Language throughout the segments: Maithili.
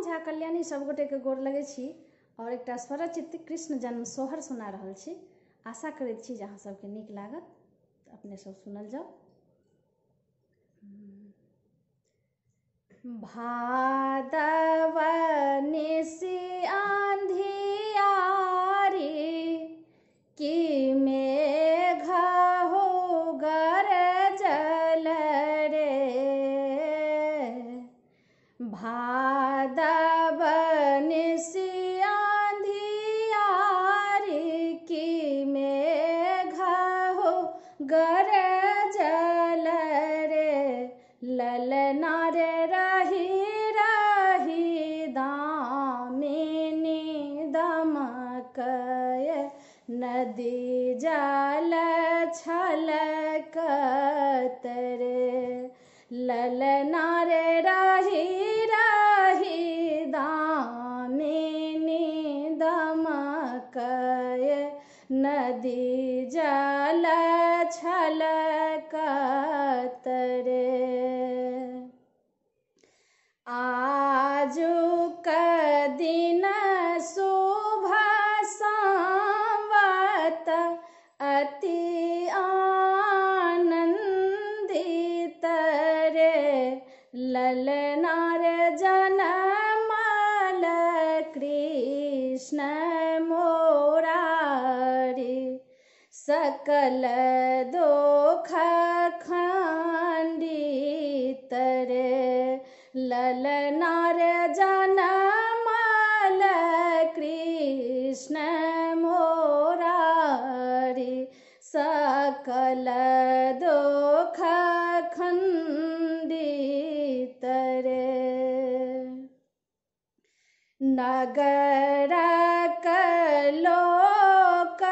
हम झा कल्याणी सब गोटे के गोर लगै छी और एकटा स्वरचित कृष्ण जन्म सोहर सुना रहल छी। आशा करैत छी जे अहाँ सबके नीक लागत। तऽ अपने सब सुनल जाउ। भादव निशि आंधियारी की मेघ हो गरजल रे। भादव निशि आंधियारी की मेघ हो गरजल रे। ललना रे रही रही दामिनी दमकय नदी जल छलकत रे। ललना रे रही रही दामिनी दमकय नदी जल छलकत रे। आजुक दिन शुभ संवत अति आनंदित रे। ललना रे जनमल कृष्ण मोरारी सकल दुख खंडित रे। ललना रे जनमल कृष्ण मोरारी सकल दुख खंडित रे। नगरक लोक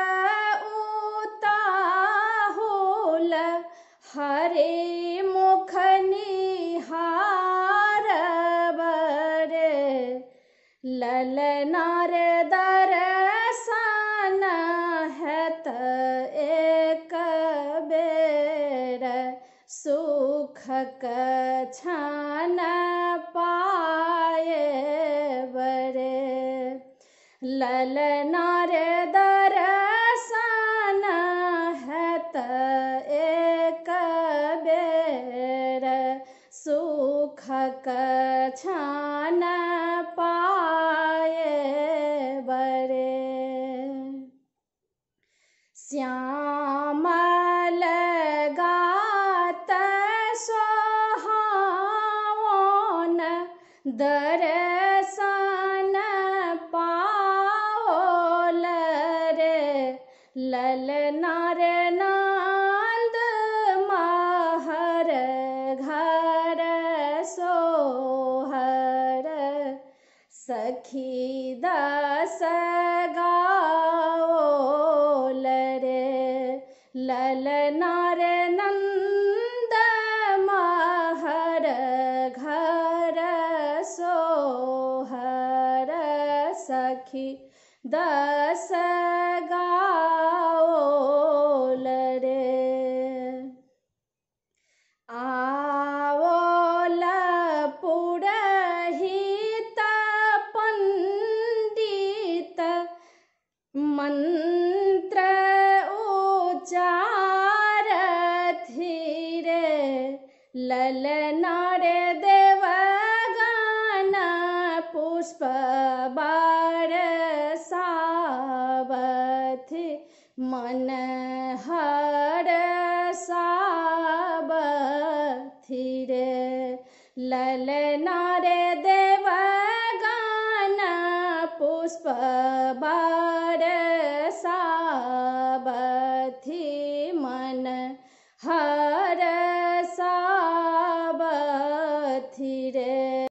उताहुल हरे मुख निहार रे। ललना रे दर्शन हेत एक बेर सुखक छन पाए रे। ललना रे दर्शन हेत एक बेर सुखक छन पाए रे। श्यामल गात सोहावन दर्शन पाओल रे। ललना रे नंद महर घर सोहर सखी दस गाओल रे। ललना रे नंद महर घर सोहर सखी दस गाओल रे। आओल पुरहित पंडित मंत्र उच्चारथि रे। ललना रे देवगण पुष्प बरसावथि मन हर सावथि रे। ललना रे देवगण पुष्प बरसावथि